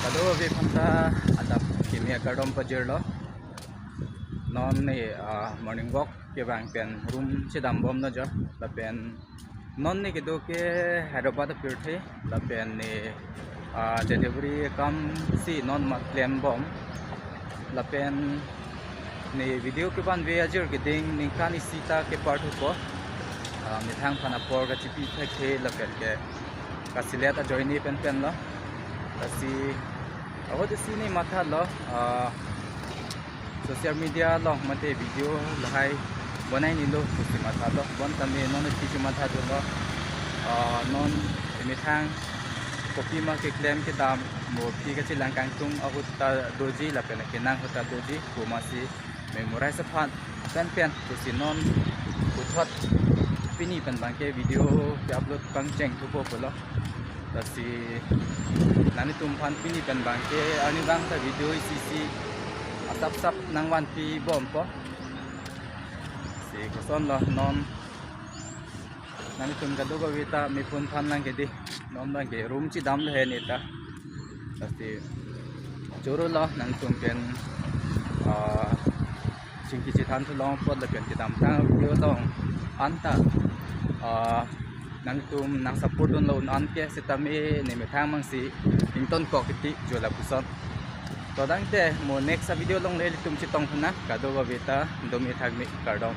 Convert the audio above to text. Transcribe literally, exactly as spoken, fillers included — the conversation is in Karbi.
Kadokave aphanta adap kimi akardom pajirlo. Non ne, ah, morning walk kevang pen room chedam bomlo jo. Lapen non ne kedo ke Hyderabad apirthe. Lapen ne, ah, delivery akam si non mat klem bom. Lapen ne video kevanve ajir keding ningkan isi ta kepar thupo. Ah, methang aphan apor kachipi thekthe lapen ke kasilet ajoine penpenlo. Lasi ahut isi ne mathalo, ah, social media along mate video lahai bonai nilo pusi mathalo. Bonta me non isi si mathadunlo. Ah, non methang kopima keklem kedam mo aphi kachelang kangtung ahut ta doji lapen kenang ahut ta doji pu masi memorize aphan penpen pusi non puthot pini pen abangke video ke-upload pangcheng thupo pulo. Lasi nanglitum aphan pini pen abangke arnivang ta video isi isi asapsap nangvanpi bompo. Si kosonlo non nanglitum kadokave ta mepun aphan lang kedi, non abangke room chedamlo he ne ta. Lasi chorolo nangtum pen, ah, chingki chethan thu long apot lapen kedamtang video along anta, ah, nangtum nang support dunlo un an ke setame ne methang mangsi ingtonkok kiti jo lapuson. To tangte mo next video along le ilitum chetong thu nang, kadokave ta dome thakme, kardom.